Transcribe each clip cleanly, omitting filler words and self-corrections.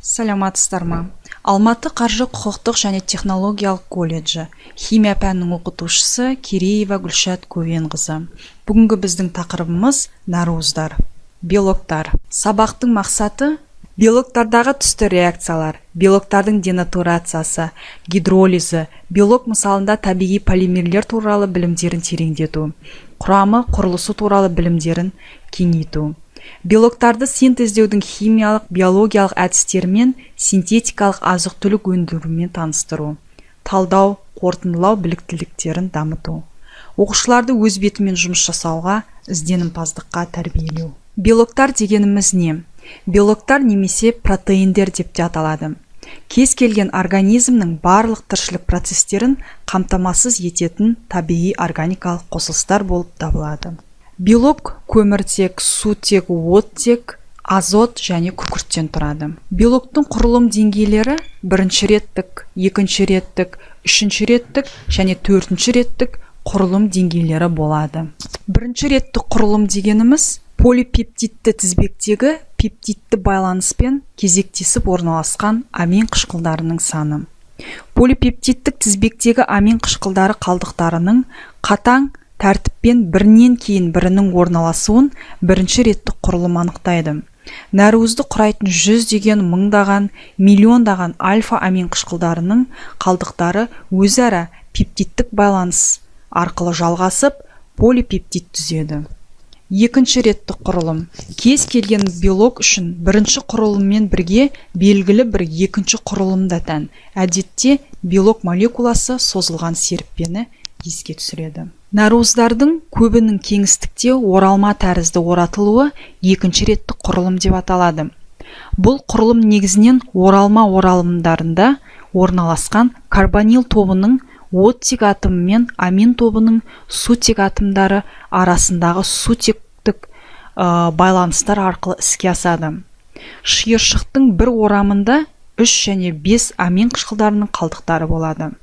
Саламатсыздар ма? Алматы қаржы құқықтық және технологиялық колледжі, химия пәнінің оқытушысы Киреева Гүлшат Көвенқызы. Бүгінгі біздің тақырыбымыз – нәруыздар, белоктар. Сабақтың мақсаты: белоктардағы түсті реакциялар, белоктардың денатурациясы, гидролизі, белок мысалында табиғи полимерлер туралы білімдерін тереңдету, құрамы, құрылысы туралы білімдерін кеңейту, белоктарды синтездеудің химиялық, биологиялық әдістерімен, синтетикалық азық-түлік өндірумен таныстыру, талдау, қорытындылау біліктіліктерін дамыту, оқушыларды өз бетімен жұмыс жасауға, ізденімпаздыққа тәрбиелеу. Белоктар дегеніміз не? Белоктар немесе протеиндер деп те аталады. Кез келген организмнің барлық тіршілік процестерін қамтамасыз ететін табиғи органикалық қосылыстар болып табылады. Белок көміртек, сутек, оттек, азот және күкірттен тұрады. Белоктың құрылым деңгейлері бірінші реттік, екінші реттік, үшінші реттік және төртінші реттік құрылым деңгейлері болады. Бірінші реттік құрылым дегеніміз – полипептидті тізбектегі пептидті байланыспен кезектесіп орналасқан амин қышқылдарының саны. Полипептидтік тізбектегі амин қышқылдары қалдықтарының қатаң тәртіппен бірінен кейін бірінің орналасуын бірінші реттік құрылым анықтайды. Нәруызды құрайтын жүздеген, мыңдаған, миллиондаған альфа амин қышқылдарының қалдықтары өзара пептидтік байланыс арқылы жалғасып, полипептид түзеді. Екінші реттік құрылым: кез келген белок үшін бірінші құрылыммен бірге белгілі бір екінші құрылым да тән. Әдетте белок молекуласы созылған серіппені еске түсіреді. Нәруыздардың көбінің кеңістікте оралма тәрізді оратылуы екінші реттік құрылым деп аталады. Бұл құрылым негізінен оралма оралымдарында орналасқан карбонил тобының оттек атомы мен амин тобының сутек атомдары арасындағы сутектік байланыстар арқылы іске асады. Шиыршықтың бір орамында үш және бес амин қышқылдарының қалдықтары болады.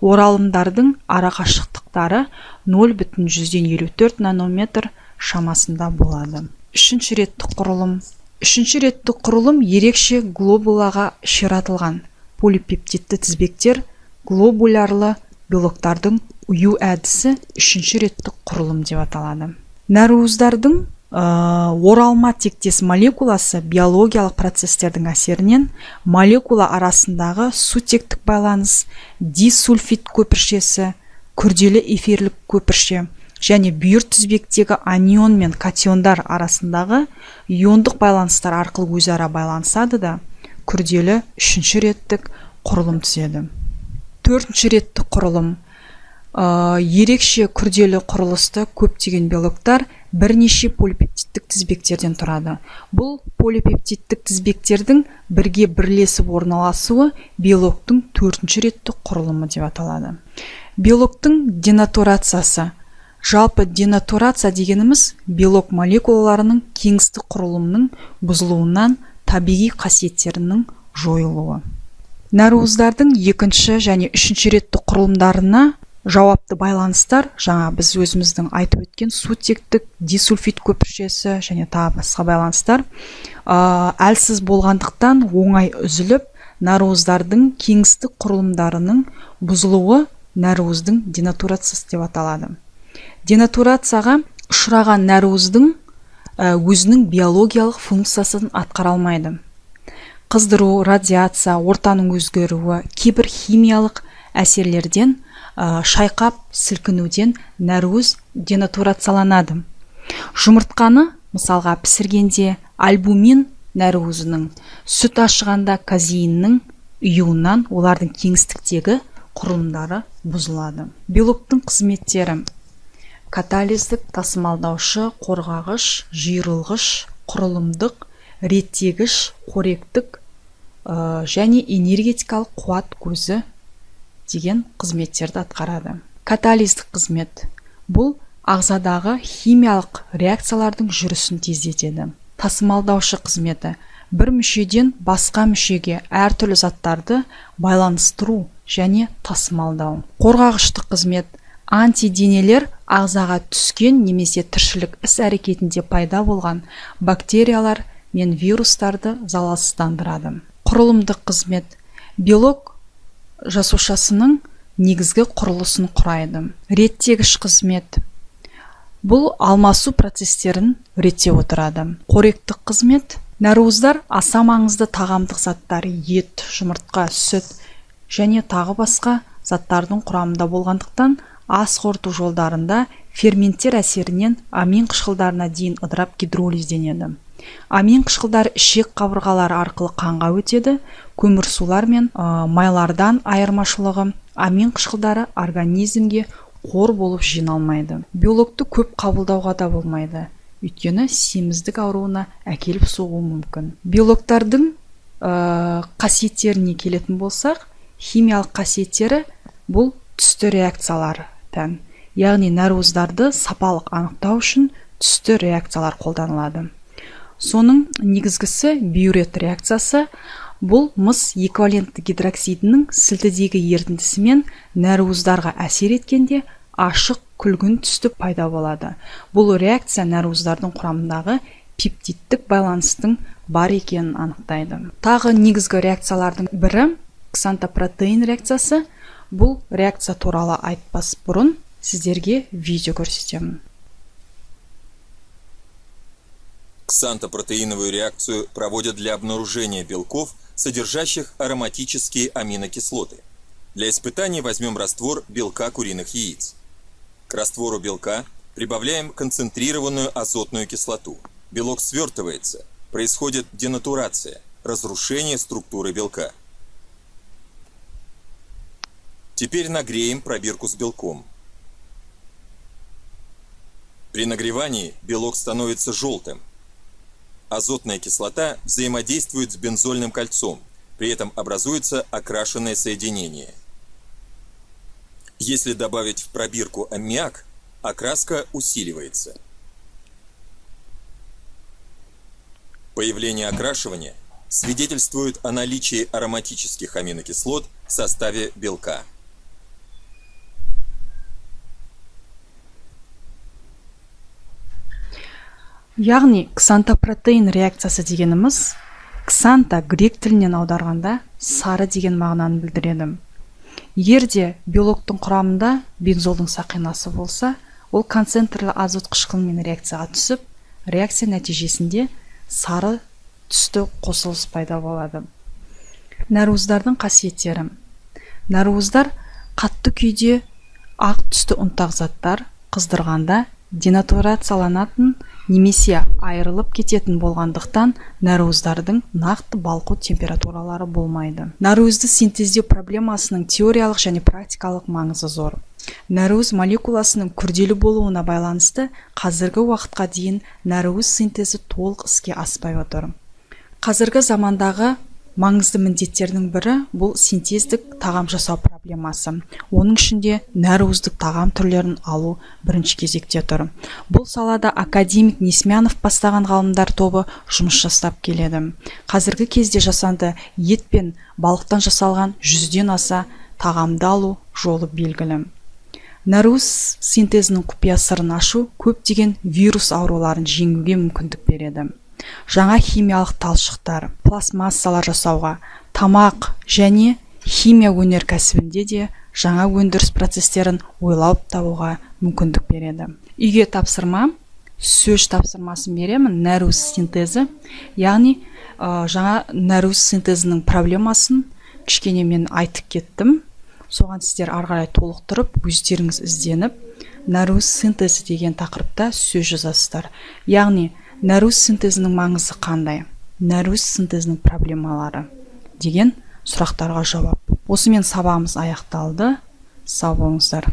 Оралымдардың арақашықтықтары 0,54 нанометр шамасында болады. Үшінші реттік құрылым. Үшінші реттік құрылым ерекше глобулаға ширатылған полипептидті тізбектер. Глобулярлы белоктардың ұю әдісі үшінші реттік құрылым деп аталады. Нәруыздардың оралма тектес молекуласы биологиялық процестердің әсерінен молекула арасындағы сутектік байланыс, дисульфид көпіршесі, күрделі эфирлік көпірше және бүйір тізбектегі анион мен катиондар арасындағы иондық байланыстар арқылы өзара байланысады да, күрделі үшінші реттік құрылым түзеді. Төртінші реттік құрылым: ерекше күрделі құрылысты көптеген белоктар бірнеше полипептидтік тізбектерден тұрады. Бұл полипептидтік тізбектердің бірге бірлесіп орналасуы белоктың төртінші реттік құрылымы деп аталады. Белоктың денатурациясы. Жалпы, денатурация дегеніміз – белок молекулаларының кеңістік құрылымының бұзылуынан табиғи қасиеттерінің жойылуы. Нәруыздардың екінші және үшінші реттік құрылымдарына жауапты байланыстар жаңа біз өзіміздің айтып өткен сутектік, дисульфид көпіршесі және тағы басқа байланыстар әлсіз болғандықтан, оңай үзіліп, нәруыздардың кеңістік құрылымдарының бұзылуы нәруыздың денатурациясы деп аталады. Денатурацияға ұшыраған нәруыздың өзінің биологиялық функциясын атқара алмайды. Қыздыру, радиация, ортаның өзгеруі, кейбір химиялық әсерлерден, шайқап сілкінуден нәруыз денатурацияланады. Жұмыртқаны, мысалға, пісіргенде альбумин нәруызының, сүт ашығанда казеиннің ұюынан олардың кеңістіктегі құрылымдары бұзылады. Белоктың қызметтері: катализдік, тасымалдаушы, қорғағыш, жиырылғыш, құрылымдық, реттегіш, қоректік және энергетикалық қуат көзі деген қызметтерді атқарады. Катализдік қызмет: бұл ағзадағы химиялық реакциялардың жүрісін тездетеді. Тасымалдаушы қызметі: бір мүшеден басқа мүшеге әртүрлі заттарды байланыстыру және тасымалдау. Қорғағыштық қызмет: антиденелер ағзаға түскен немесе тіршілік іс әрекетінде пайда болған бактериялар мен вирустарды залалсыздандырады. Құрылымдық қызмет. Белок жасушасының негізгі құрылысын құрайды. Реттегіш қызмет. Бұл алмасу процестерін реттеп отырады. Қоректік қызмет. Нәруыздар аса маңызды тағамдық заттар, ет, жұмыртқа, сүт және тағы басқа заттардың құрамында болғандықтан ас қорыту жолдарында ферменттер әсерінен амин қышқылдарына дейін ыдырап гидролизденеді. Амин қышқылдары ішек қабырғалары арқылы қанға өтеді. Көмірсулар мен майлардан айырмашылығы, амин қышқылдары организмге қор болып жиналмайды. Белокты көп қабылдауға да болмайды, өйткені семіздік ауруына әкеліп соғуы мүмкін. Белоктардың қасиеттеріне келетін болсақ, химиялық қасиеттері бұл түсті реакциялар тән. Яғни нәруыздарды сапалық анықтау үшін түсті реакциялар қолданылады. Соның негізгісі биурет реакциясы. Бұл мыс эквивалентті гидроксидінің сілтідегі ерітіндісімен нәруыздарға әсер еткенде ашық күлгін түсті пайда болады. Бұл реакция нәруыздардың құрамындағы пептидтік байланыстың бар екенін анықтайды. Тағы негізгі реакциялардың бірі ксантопротеин реакциясы. Бұл реакция туралы айтпас бұрын сіздерге видео көрсетемін. Ксантопротеиновую реакцию проводят для обнаружения белков, содержащих ароматические аминокислоты. Для испытаний возьмем раствор белка куриных яиц. К раствору белка прибавляем концентрированную азотную кислоту. Белок свертывается, происходит денатурация, разрушение структуры белка. Теперь нагреем пробирку с белком. При нагревании белок становится желтым. Азотная кислота взаимодействует с бензольным кольцом, при этом образуется окрашенное соединение. Если добавить в пробирку аммиак, окраска усиливается. Появление окрашивания свидетельствует о наличии ароматических аминокислот в составе белка. Яғни ксантопротеин реакциясы дегеніміз ксанта грек тілінен аударғанда сары деген мағынаны білдіреді. Егер де белоктың құрамында бензолдың сақинасы болса, ол концентрлі азот қышқылымен реакцияға түсіп, реакция нәтижесінде сары түсті қосылыс пайда болады. Нәруыздардың қасиеттері. Нәруыздар қатты күйде ақ түсті ұнтақ заттар, қыздырғанда денатурацияланатын немесе айырылып кететін болғандықтан нәруыздардың нақты балқу температуралары болмайды. Нәруызды синтездеу проблемасының теориялық және практикалық маңызы зор. Нәруыз молекуласының күрделі болуына байланысты қазіргі уақытқа дейін нәруыз синтезі толық іске аспай отыр. Қазіргі замандағы маңызды міндеттердің бірі бұл синтездік тағам жасау проблемасы. Оның ішінде нәруыздық тағам түрлерін алу бірінші кезекте тұр. Бұл салада академик Несмянов бастаған ғалымдар тобы жұмыс жасап келеді. Қазіргі кезде жасанды ет пен балықтан жасалған 100-ден аса тағамды алу жолы белгілі. Нәруыз синтезінің құпия сырын ашу көптеген вирус ауруларын жеңуге мүмкіндік береді. Жаңа химиялық талшықтар, пластмассалар жасауға, тамақ және химия өнеркәсібінде де жаңа өндіріс процестерін ойлап табуға мүмкіндік береді. Үйге тапсырма, сөз тапсырмасын беремін, нәруыз синтезі, яғни жаңа нәруыз синтезінің проблемасын кішкене мен айтып кеттім. Соған сіздер ары қарай толықтырып, өздеріңіз ізденіп, нәруыз синтезі деген тақырыпта сөз жазасыздар. Яғни нәруыз синтезінің маңызы қандай, нәруыз синтезінің проблемалары деген сұрақтарға жауап. Осымен сабағымыз аяқталды. Сау болыңыздар.